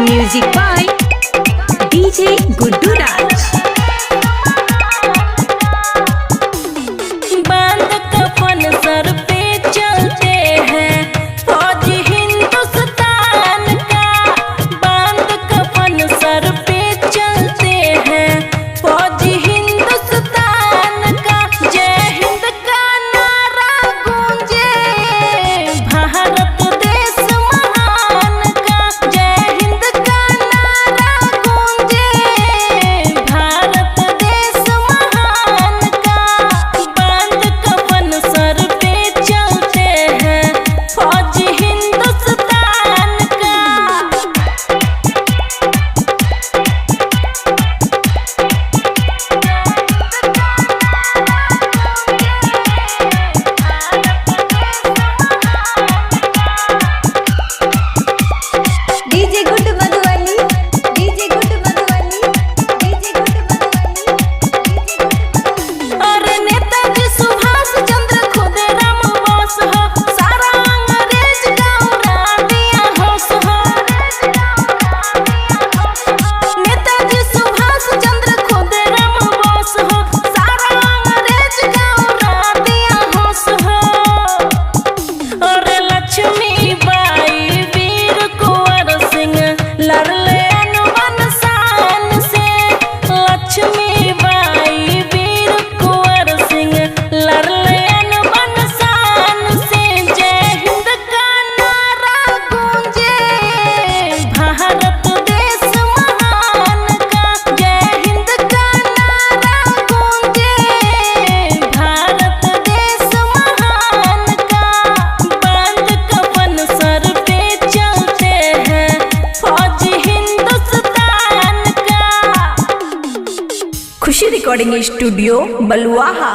Music by DJ Guddu Raj. बांध कफन sir पे चलते हैं फौज हिंदुस्तान का। बांध कफन सर पे चलते हैं फौज हिंदुस्तान का। जय हिंद का नारा गूंजे भारत देश महान का। जय हिंद का नारा गूंजे भारत देश महान का। बांध कफन सर पे चलते हैं फौज हिंदुस्तान का। DJ Guddu Madhubani, DJ Guddu Madhubani, DJ Guddu Madhubani, DJ Guddu Madhubani. अरे नेताजी सुभाष चंद्र खुदराम बोस हो, सारा अंग्रेज गौरा दिया होश हो। नेताजी सुभाष चंद्र खुदराम बोस हो, सारा अंग्रेज गौरा दिया होश हो। अरे लक्ष्मी बाई वीर कुंवर सिंह लड़ले अनवन शान से। लक्ष्मी बाई वीर कुंवर सिंह लड़ले अनवन शान से। जय हिंद का नारा गूंजे भारत देश महान का। जय हिंद का नारा गूंजे भारत देश महान का। बांध कफन सर पे चलते हैं फौज हिंदुस्तान का। खुशी रिकॉर्डिंग स्टूडियो बलुआहा।